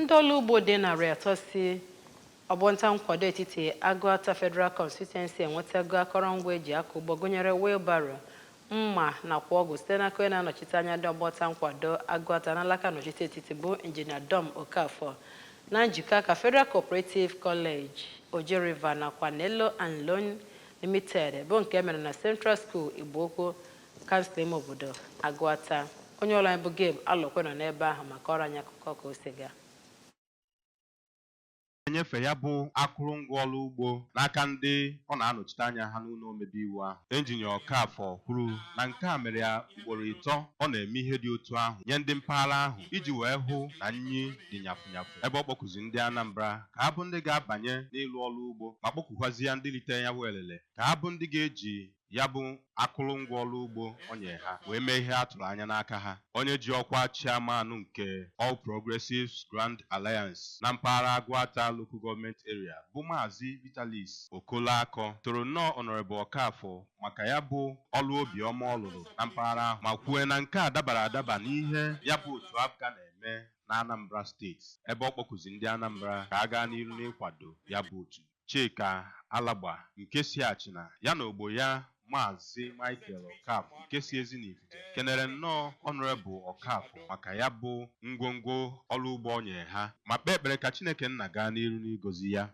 Ndị ọrụ ugbo dị 300 si ọgbọnta nkwado etiti Agụata Federal Constituency enwetago akọrọngwa eji akọ ugbo gụnyere wheelbarrow, mma nakwa ọgụ site n'aka onye na-anọchite anya ndị ọgbọnta nkwado Agụata n'alaka nnọchite etiti bụ Injinia Dom Okafor na njikọ aka Federal Cooperative College Oji River nakwa Nello and Loan Limited bụ nke e mere na Central School Igbo-Ukwu kansụl ime obodo Agụata. Onye ọrụ anyị bụ Gabe Alokwe nọ n'ebe ahụ ma kọọrọ anyị akụkọ ka o si gaa. Enyefe ya bụ akụrụngwa ọrụ ugbo n'aka ndị ọ na-anọchite anya ha n'ụlọ omebe iwu ahụ. Injinia Okafor kwuru na nke a mere ya ugboro ịtọ ọ na-eme ihe dị otu ahụ nye ndị mpaghara ahụ iji wee hụ na nri dị nyafụnyafụ, ebe ọ kpọkụzi ndị Anambra ka ha bụ ndị ga-abanye n'ịlụ ọrụ ugbo ma kpọkụkwazi ya ndị ritere ya bụ elele ka ha bụ ndị ga-eji ya bụ akụrụngwa ọrụ ugbo o nyere ha wee mee ihe a tụrụ anya n'aka ha. Onye ji ọkwa chairman nke All Progressives Grand Alliance na mpaghara Agụata Local Government Area bụ Maazị Vitalis Okoloakọ toro nnọọ Honorable Okafor maka ya bụ ọrụ obiọma ọ lụrụ na mpaghara ahụ ma kwue na nke a dabara adaba n'ihe ya bụ otu APGA na-eme na Anambra Steeti, ebe ọ kpọkụzi ndị Anambra ka a gaa n'iru n'ịkwado ya bụ otu. Chika Alagba nke si Achịna ya na ogbo ya Maazị Michael Okafor nke si Ezinifite kenere nnọọ Honorable Okafor maka ya bụ ngwongwo ọrụ ugbo o nyere ha ma kpee ekpere ka Chineke nna gaa n'iru n'ịgọzi ya.